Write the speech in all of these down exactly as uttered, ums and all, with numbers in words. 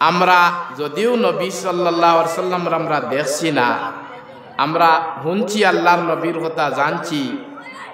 আমরা যদিও নবী সাল্লাল্লাহু আলাইহি ওয়াসাল্লামরে আমরা দেখছি না, আমরা হুনছি আল্লাহর নবীর কথা, জানছি,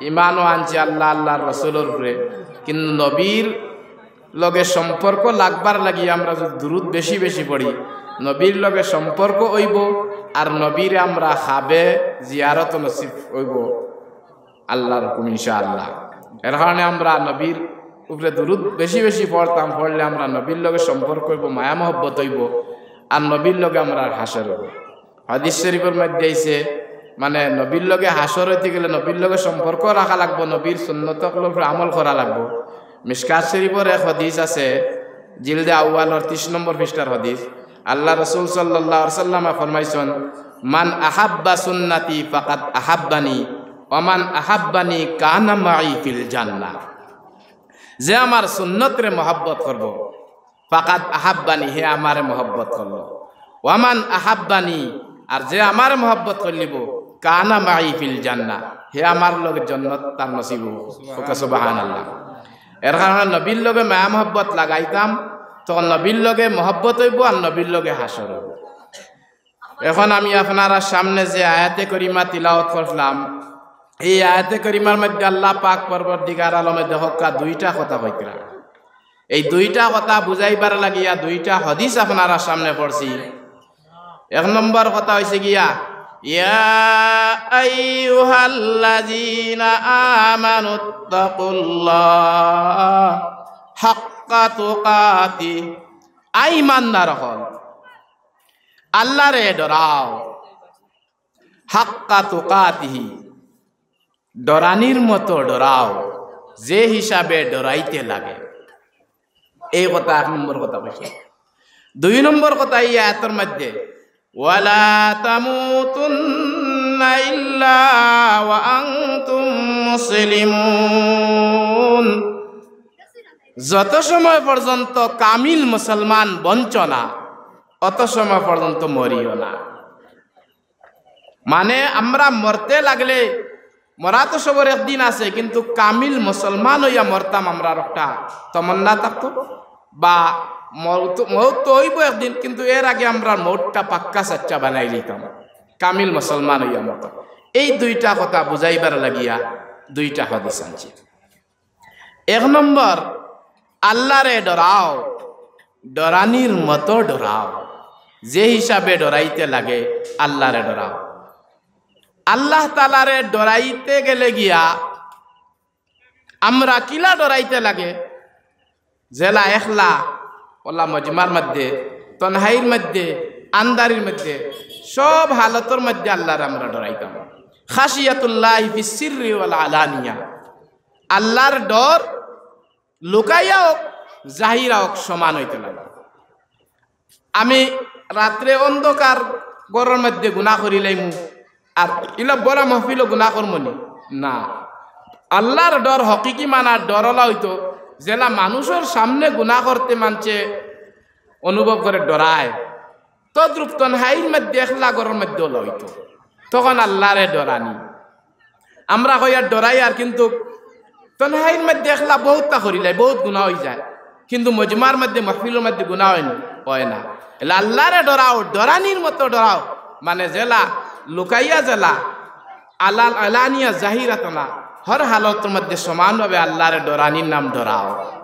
ইমানও আনছি আল্লাহ, আল্লাহর রসুলর উপরে, কিন্তু নবীর লগে সম্পর্ক লাগবার লাগি আমরা যদি দুরুদ বেশি বেশি পড়ি, নবীর লগে সম্পর্ক অইবো, আর নবীরে আমরা খাবে জিয়ারত নসিব অইবো আল্লাহর হুকুম ইনশাআল্লাহ। এর কারণে আমরা নবীর উপরে দুরুদ বেশি বেশি পড়তাম, পড়লে আমরা নবীর লগে সম্পর্ক অইবো, মায়া মহব্বত অইবো, আর নবীর লগে আমরার হাশর অইবো। হাদিস শরীফর মধ্যে আইছে, মানে, নবীর লগে হাশর অইতে গেলে নবীর লগে সম্পর্ক রাখা লাগবো, নবীর সুন্নত অকলর উপরে আমল করা লাগবো। মিশকাত শরীফর এক হাদিস আছে, জিলদে আউয়ালর তিরিশ নম্বর পৃষ্ঠার হাদিস। আল্লাহ রসুল সাল্লাল্লাহু আলাইহি ওয়াসাল্লামে ফরমাইছইন, "মান আহাব্বা সুন্নতি ফাকাদ আহাব্বানি, ওয়া মান আহাব্বানি কানা মাই ফিল জান্নাহ।" যে আমার সুন্নতরে মহব্বত করবো, ফাকাদ আহাব্বানি, হে আমারে মহব্বত করলো। ওয়ামান আহাব্বানি, আর যে আমারে মহব্বত করলিবো, কানা মাই ফিল জান্নাহ, হে আমার লগে জন্নত তার নসিব অইবো। সুবহানাল্লাহ। এর কারণে নবীর লগে মায়া মহব্বত লাগাইতাম, তখন নবীর লগে মহব্বত অইবো আর নবীর লগে হাশর অইবো। এখন আমি আপনারার সামনে যে আয়াতে করিমা তিলাওয়াত করলাম, এই আয়াতে করিমার মধ্যে আল্লাহ পাক পরওয়ারদিগার আলমে দেখউক্কা দুইটা কথা কইতরা। এই দুইটা কথা বুঝাইবার লাগিয়া দুইটা হাদিস আপনারার সামনে পড়ছি। এক নম্বর কথা অইছে গিয়া, "ইয়া আইয়ুহাল্লাযীনা আমানুত্তাকুল্লাহা হাক্কা তুকাতিহি।" আই ইমানদার অকল, আল্লাহরে ডরাও, হাক্কা তুকাতিহি, ডরানির মতো ডরাও, যে হিসাবে ডরাইতে লাগে। এই কথা এক নম্বর কথা কইছে। দুই নম্বর কথা এই আয়াতর মধ্যে, "ওয়ালা তামুতুন্না ইল্লা ওয়া আনতুম মুসলিমুন।" যত সময় পর্যন্ত কামিল মুসলমান বনছ না, অত সময় পর্যন্ত মরিও না। মানে, আমরা মরতে লাগলে, মরা তো সবর একদিন আছে, কিন্তু কামিল মুসলমান অইয়া মরতাম, আমরার একটা তমন্না থাকতো, বা মউত, মউত তো অইবো একদিন, কিন্তু এর আগে আমরার মউতটা পাক্কা সাচ্চা বানাই নিতাম, কামিল মুসলমান অইয়া মরতাম। এই দুইটা কথা বুঝাইবার লাগিয়া দুইটা হাদিস আনছি। এক নম্বর, আল্লাহরে ডরাও, ডরানির মতো ডরাও, যে হিসাবে ডরাইতে লাগে আল্লাহরে ডরাও। আল্লাহ তাআলারে ডরাইতে গেলে গিয়া আমরা কিলা ডরাইতে লাগে? যেলা একলা, অলা মজমার মধ্যে, তনহাইর মধ্যে, আন্দারির মধ্যে, সব হালতর মধ্যে আল্লাহরে আমরা ডরাইতাম। খাশিয়াতুল্লাহি ফিস সিররি ওয়াল আলানিয়া, আল্লাহর ডর লুকাইয়া অউক, জাহিরা অউক, সমান অইতে লাগে। আমি রাত্রে অন্ধকার ঘরর মধ্যে গুনা করিলাইমু, আর ইলা বড় মাহফিলো গুনা করমু নি? না। আল্লাহর ডর, হকিকি মানার ডর অলা অইতো, যেলা মানুষর সামনে গুনা করতে মানষে অনুভব করে ডরায়, তদ্রূপ তনহাইর মধ্যে একলা ঘরর মধ্যে অলা অইতো, তখন আল্লাহরে ডরানি। আমরা কইয়ার ডরাইয়ার, কিন্তু তনহাইর মধ্যে একলা বউততা করিলাই, বউত গুনা অইযায়, কিন্তু মজমার মধ্যে, মাহফিলর মধ্যে গুনা অয় নি? অয় না। এলা আল্লাহরে ডরাও, ডরানির মতো ডরাও, মানে যেলা লুকাইয়া যেলা, আলান-, আলানিয়া জাহিরাতনা, হর হালতর মধ্যে সমানভাবে আল্লাহরে ডরানির নাম ডরাও।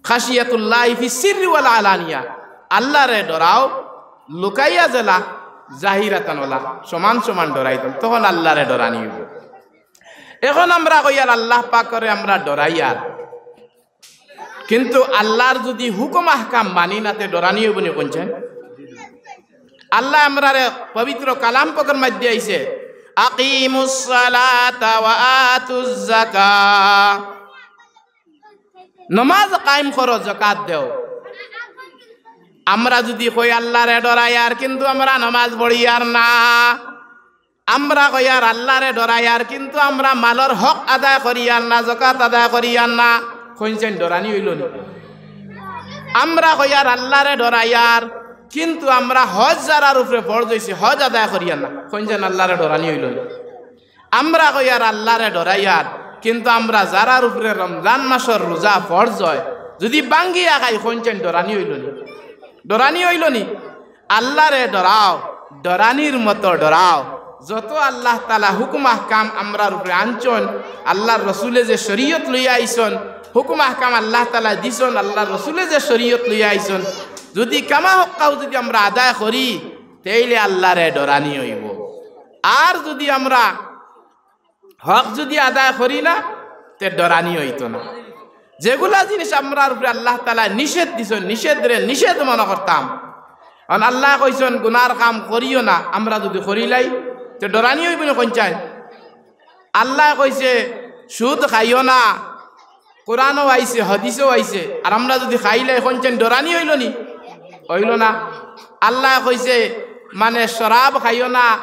খাশিয়াতুল্লাহি ফিস সিররি ওয়াল আলানিয়া, আল্লাহরে ডরাও, লুকাইয়া যেলা, জাহিরাতান অলা, সমান সমান ডরাইতাম, তখন আল্লাহরে ডরানি অইবো। এখন আমরা কইয়ার আল্লাহ পাকরে আমরা ডরাইয়ার, কিন্তু আল্লাহর যুদি হুকুম আহকাম মানি না, তে ডরানি অইবো নি কইনছেন? আল্লাহ আমরারে পবিত্র কালাম পাকর মধ্যে আইছে, "আকিমুস সালাতা ওয়া আতুজ যাকাহ।" নমাজ কায়েম করো, যাকাত দেও। আমরা যুদি কই আল্লাহরে ডরাইয়ার, কিন্তু আমরা নমাজ পড়িয়ার না, আমরা কইয়ার আল্লাহরে ডরাইয়ার, কিন্তু আমরা মালর হক আদায় করিয়ার না, যাকাত আদায় করিয়ার না, কইনছেন ডরানি অইলো নি? আমরা কইয়ার আল্লাহরে ডরাইয়ার, কিন্তু আমরা হজ যারার উপরে ফরজ অইছে, হজ আদায় করিয়ার না, কইনছেন আল্লাহরে ডরানি অইলো নি? আমরা কইয়ার আল্লাহরে ডরাইয়ার, কিন্তু আমরা যারার উপরে রমজান মাসর রোজা ফরজ অয়, যুদি ভাঙ্গিয়া খাই, কইনছেন ডরানি অইলো নি? ডরানি অইলো নি? আল্লারে ডরাও, ডরানির মতো ডরাও। যত আল্লাহ তাআলা হুকুম আহকাম আমরার উপরে আনছইন, আল্লার রসুলে যে শরীয়ত লইয়া আইছইন, হুকুম আহকাম আল্লাহ তাআলা দিছইন, আল্লার রসুলে যে শরীয়ত লইয়া আইছইন, যুদি কামা হক্কাউ যুদি আমরা আদায় করি, তেইলে আল্লারে ডরানি অইবো। আর যুদি আমরা হক যুদি আদায় করি না, তে ডরানি অইতো না। যেগুলা জিনিস আমরার উপরে আল্লাহ তাআলা নিষেধ দিছইন, নিষেধরে নিষেধ মনো করতাম। কারণ আল্লায় কইছইন, "গুনার কাম করিও না", আমরা যুদি করিলাই, তে ডরানি অইবো নি কইনচাইন? আল্লায় কইছে, "সুদ খাইও না", কোরআনও আইছে, হাদিসও আইছে, আর আমরা যুদি খাইলাই কইনচাইন, ডরানি অইলো নি? অইলো না। আল্লায় কইছে, মানে, "শরাব খাইও না,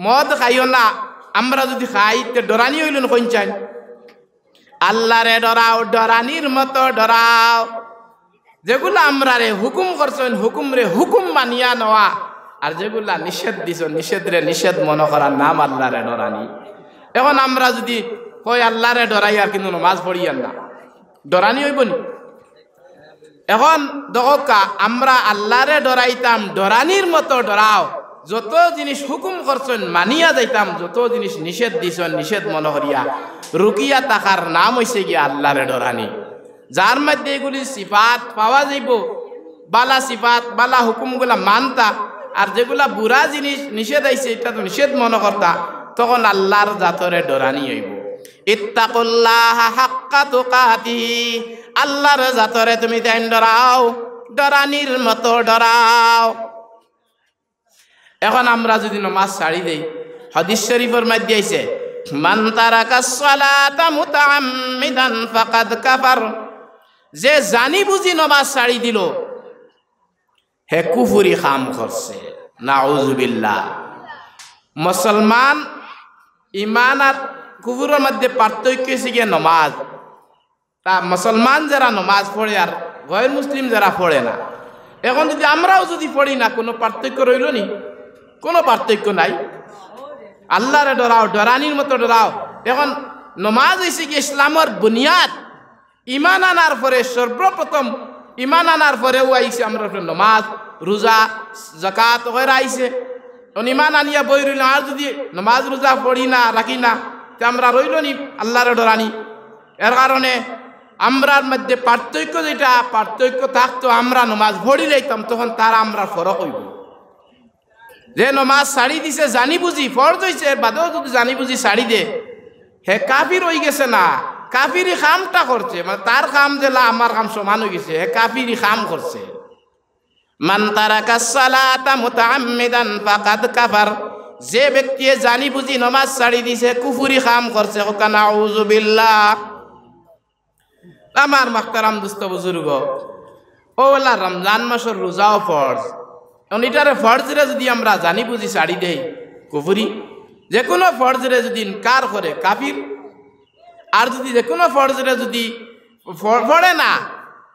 মদ খাইও না", আমরা যুদি খাই, তে ডরানি অইলো নি কইনচাইন? আল্লারে ডরাও, ডরানির মতো ডরাও। যেগুলা আমরারে হুকুম করছইন, হুকুমরে হুকুম মানিয়া নেওয়া, আর যেগুলা নিষেধ দিছইন, নিষেধরে নিষেধ মনো করার নাম আল্লারে ডরানি। এখন আমরা যুদি কই আল্লারে ডরাই আর কিন্তু নমাজ পড়িয়ার না, ডরানি অইবো নি? এখন দেখউক্কা, আমরা আল্লারে ডরাইতাম, ডরানির মতো ডরাও। যত জিনিস হুকুম করছইন মানিয়া যাইতাম, যত জিনিস নিষেধ দিছইন নিষেধ মনো করিয়া রুকিয়া থাকার নাম অইছে গিয়া আল্লারে ডরানি। যার মধ্যে এগুলি সিফাত পাওয়া যাইবো, বালা সিফাত, বালা হুকুমগুলা মানতা, আর যেগুলা বুরা জিনিস নিষেধ আইছে, ইটা তো নিষেধ মনো করতা, তখন আল্লার জাতরে ডরানি অইবো। ইত্তাকুল্লাহা হাক্কা তুকাতিহি, আল্লার জাতরে তুমি তাইন ডরাও, ডরানির মতো ডরাও। এখন আমরা যুদি নমাজ ছাড়ি দেই, হাদিস শরীফর মধ্যে আইছে, "মান তারাকাস সালাতা মুতাআম্মিদান ফাকাদ কাফার।" যে জানি বুঝি নমাজ ছাড়ি দিলো, হে কুফুরি কাম করছে। নাউজুবিল্লাহ। মুসলমান, ইমান আর কুফুরর মধ্যে পার্থক্য অইছে গিয়া নমাজ। তা মুসলমান যেরা নমাজ পড়ে আর গয়র মুসলিম যেরা পড়ে না, এখন যুদি আমরাও যুদি পড়ি না, কুনু পার্থক্য রইলো নি? কুনু পার্থক্য নাই। আল্লারে ডরাও, ডরানির মতো ডরাও। এখন নমাজ অইছে গিয়া ইসলামর বুনিয়াদ। ইমান আনার পরে সর্বপ্রথম, ইমান আনার পরেউ আইছে আমরার উপরে নমাজ, রুজা, যাকাত অগেরা আইছে। এখন ইমান আনিয়া বই রইলাম, আর যুদি নমাজ রুজা পড়ি না, রাখি না, তে আমরা রইলো নি আল্লারে ডরানি? এর কারণে আমরার মধ্যে পার্থক্য যেটা, পার্থক্য থাকতো, আমরা নমাজ পড়ি লাইতাম, তখন তারা আমরার ফরক অইবো। যে নমাজ ছাড়ি দিছে জানি বুঝি, ফরজ অইছে, এর বাদেও যুদি জানি বুঝি ছাড়ি দে, হে কাফির অইগেছে না, কাফিরি কামটা করছে, মানে তার কাম যেলা আমার কাম সমান অইগেছে, হে কাফিরি কাম করছে। মান তারাকাস সালাতা মুতাআম্মিদান ফাকাদ কাফার, যে ব্যক্তিয়ে জানি বুঝি নমাজ ছাড়ি দিছে, কুফুরি কাম করছে, কউক্কা নাউজুবিল্লাহ। আমার মুহতারাম দোস্ত বুজুর্গ, অউ আল্লাহ, রমজান মাসর রুজাও ফরজ। এখন ইটারে ফরজরে যুদি আমরা জানি বুঝি ছাড়ি দেই, কুফুরি। যেকুনু ফরজরে যুদি ইনকার করে, কাফির। আর যুদি যেকুনু ফরজরে যুদি ফ-, পড়ে না,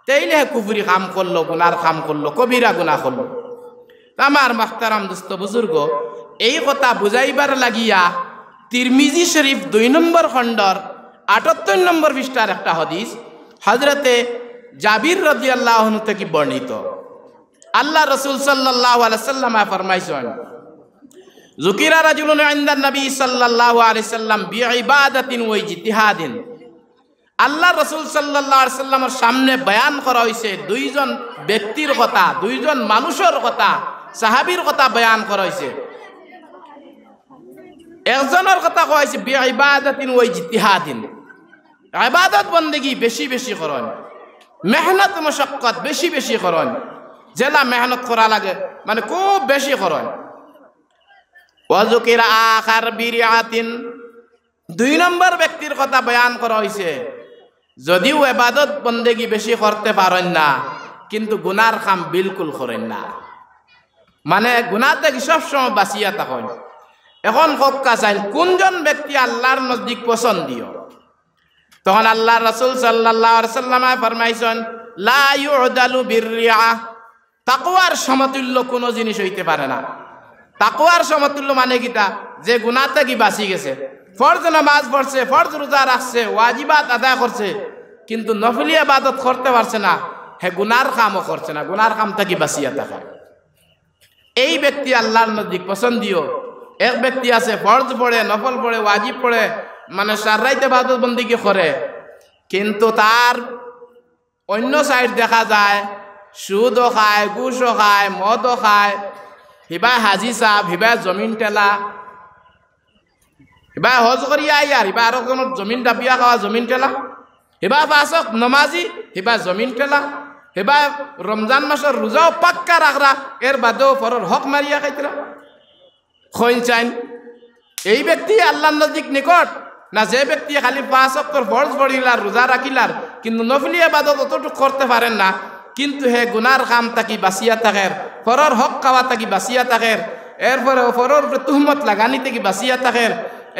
তেইলে হে কুফুরি কাম করলো, গুনার কাম করলো, কবিরা গুনা করলো। তে আমার মুহতারাম দোস্ত বুজুর্গ, এই কথা বুঝাইবার লাগিয়া তিরমিজি শরীফ দুই নম্বর খণ্ডর আটাত্তর নম্বর পৃষ্ঠার একটা হাদিস, হযরতে জাবির রাদিয়াল্লাহু আনহু থাকি বর্ণিত। আল্লার রাসূল সাল্লাল্লাহু আলাইহি ওয়াসাল্লামে ফরমাইছইন, যুকিরা রাজুলুন ইনদান নবী সাল্লাল্লাহু আলাইহি ওয়াসাল্লাম বিইবাদাতিন ওয়া ইজতিহাদিন। আল্লার রাসূল সাল্লাল্লাহু আলাইহি ওয়াসাল্লামর সামনে বয়ান করা অইছে দুইজন ব্যক্তির কথা, দুইজন মানুষর কথা, সাহাবীর কথা বয়ান করা অইছে। একজনর কথা কওয়া অইছে বিইবাদাতিন ওয়া ইজতিহাদিন, ইবাদত বন্দেগি বেশি বেশি করইন, মেহনত মশাক্কত বেশি বেশি করইন, যেলা মেহনত করা লাগে, মানে, খুব বেশি করইন। ওয়া যুকিরা আখার বিরিআতিন, দুই নম্বর ব্যক্তির কথা বয়ান করা অইছে, যদিও ইবাদত বন্দেগি বেশি করতে পারইন না, কিন্তু গুনার কাম বিলকুল করইন না, মানে, গুনা থাকি সবসময় বাচিয়া থাকইন। এখন কউক্কা চাইন, কুনজন ব্যক্তি আল্লার নজদিক পছন্দীয়? তখন আল্লার রাসূল সাল্লাল্লাহু আলাইহি ওয়াসাল্লামে ফরমাইছইন, "লা ইউদালু বিররিআ।" তাকওয়ার সমতুল্য কুনু জিনিস অইতে পারে না। তাকওয়ার সমতুল্য মানে কিতা? যে গুনা থাকি বাচি গেছে, ফরজ নামাজ পড়ছে, ফরজ রুজা রাখছে, ওয়াজিবাত আদায় করছে, কিন্তু নফলি ইবাদত করতে পারছে না, হে গুনার কামও করছে না, গুনার কাম থাকি বাঁচিয়া থাকে। এই ব্যক্তি আল্লাহর নজদিক পছন্দীয়। এক ব্যক্তি আছে ফরজ পড়ে, নফল পড়ে, ওয়াজিব পড়ে, মানে সারা রাইত ইবাদত বন্দিগি করে, কিন্তু তার অন্য সাইড দেখা যায় সুদও খায়, ঘুষও খায়, মদও খায়, হিবায় হাজি সাব, হিবায় জমিন ঠেলা, হিবায় হজ করিয়া আইয়ার, হিবায় আরক জনর জমিন ডাবিয়া খাওয়া, জমিন ঠেলা, হিবায় ফাসক নমাজি, হিবায় জমিন ঠেলা, হিবায় রমজান মাসর রোজাও পাক্কা রাখরা, এর বাদেও পরর হক মারিয়া খাইতরা। কইন চাইন, এই ব্যক্তি আল্লাহর নজদিক নিকট না, যে ব্যক্তি খালি পাঁচ ওয়াক্তর ফরজ পড়িলার, রোজা রাখিলার, কিন্তু নফলি ইবাদত অতটুক করতে পারের না, কিন্তু হে গুনার কাম থাকি বাঁচিয়া থাকের, পরর হক খাওয়া থাকি বাঁচিয়া থাকের, এরপরে পরর উপরে তুহমত লাগানি থাকি বাঁচিয়া থাকের,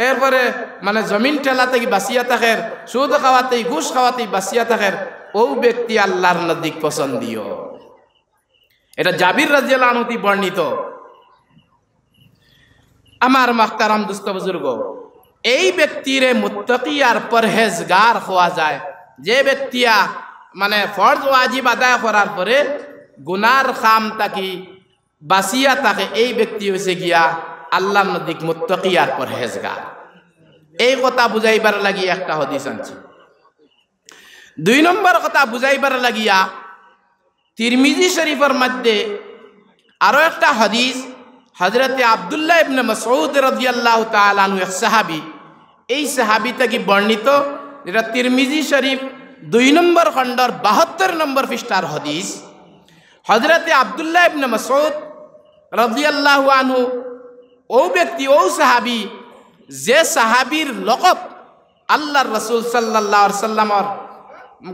এরপরে মানে জমিন ঠেলা থাকি বাঁচিয়া থাকের, সুদ খাওয়া থাকি, ঘুষ খাওয়া থাকি বাঁচিয়া থাকের, অউ ব্যক্তি আল্লাহর নজদিক পছন্দীয়। এটা জাবির রাদিয়াল্লাহু আনহু থাকি বর্ণিত। আমার মুহতারাম দোস্ত বুজুর্গ, এই ব্যক্তিরে মুত্তাকি আর পরহেজগার কওয়া যায়, যে ব্যক্তিয়ে মানে ফরজ ওয়াজিব আদায় করার পরে গুনার কাম থাকি বাঁচিয়া থাকে, এই ব্যক্তি অইছে গিয়া আল্লাহর নজদিক মুত্তাকি আর পরহেজগার। এই কথা বুঝাইবার লাগি একটা হাদিস আনছি। দুই নম্বর কথা বুঝাইবার লাগিয়া তিরমিজি শরীফর মধ্যে আরো একটা হাদিস, হযরতে আব্দুল্লাহ ইবনে মাসউদ রাদিয়াল্লাহু তাআলা আনহু, এক সাহাবী, এই সাহাবী থাকি বর্ণিত, যেটা তিরমিজি শরীফ দুই নম্বর খণ্ডর বাহাত্তর নম্বর পৃষ্ঠার হাদিস। হযরতে আব্দুল্লাহ ইবনে মাসউদ রাদিয়াল্লাহু আনহু, অউ ব্যক্তি, অউ সাহাবী, যে সাহাবীর লকব আল্লাহর রাসূল সাল্লাল্লাহু আলাইহি ওয়াসাল্লামর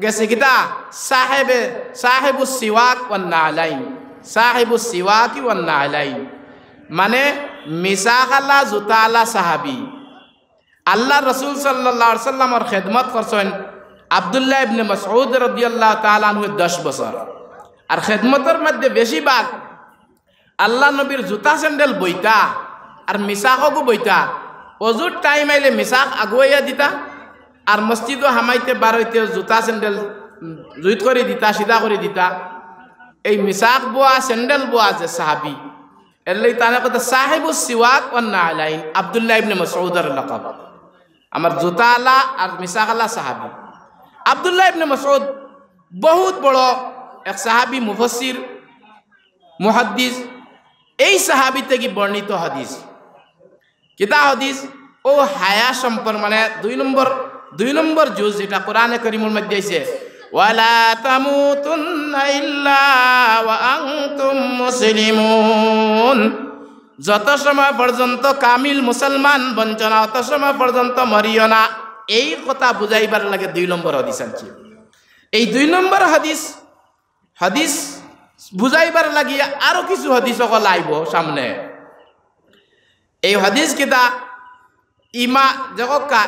গেছে কিতা? সাহেবে, সাহেবুস সিওয়াক ওয়ান নালাইন, সাহেবুস সিওয়াকি ওয়ান নালাইন, মানে মিছাখালা জুতাআলা সাহাবী। আল্লাহর রাসূল সাল্লাল্লাহু আলাইহি ওয়াসাল্লামর খেদমত করছইন আব্দুল্লাহ ইবনে মাসউদ রাদিয়াল্লাহু তাআলা আনহু দশ বছর। আর খেদমতর মধ্যে বেশিরভাগ আল্লাহর নবীর জুতা স্যান্ডেল বইতা, আর মিছাকগু বইতা। অজুর টাইম আইলে মিছাক আগুয়াইয়া দিতা, আর মসজিদো হামাইতে বারইতে জুতা স্যান্ডেল জুইত করি দিতা, সিধা করি দিতা। এই মিছাক বওয়া, স্যান্ডেল বওয়া যে সাহাবী, এরলাগি তানে কইতা সাহেবুস সিওয়াক ওয়ান নালাইন, আব্দুল্লাহ ইবনে মাসউদর লকব। আমার জুতাআলা আর মিছাখালা সাহাবী। আব্দুল্লাহ ইবনে মাসউদ বহুত বড় এক সাহাবী, মুফাসসির, মুহাদ্দিস। এই সাহাবী থাকি বর্ণিত হাদিস। কিতা হাদিস? অউ হায়া সম্পর্ক, মানে দুই নম্বর, দুই নম্বর জুজ, যেটা কোরআনে করিমর মধ্যে আইছে, "ওয়ালা তামুতুন্না ইল্লা ওয়া আনতুম মুসলিমুন।" যত সময় পর্যন্ত কামিল মুসলমান বনছ না, অত সময় পর্যন্ত মরিও না। এই কথা বুঝাইবার লাগি দুই নম্বর হাদিস আনছি। এই দুই নম্বর হাদিস, হাদিস বুঝাইবার লাগি আরো কিছু হাদিস অকল আইবো সামনে। এই হাদিস কিতা ইমা-, দেখউক্কা,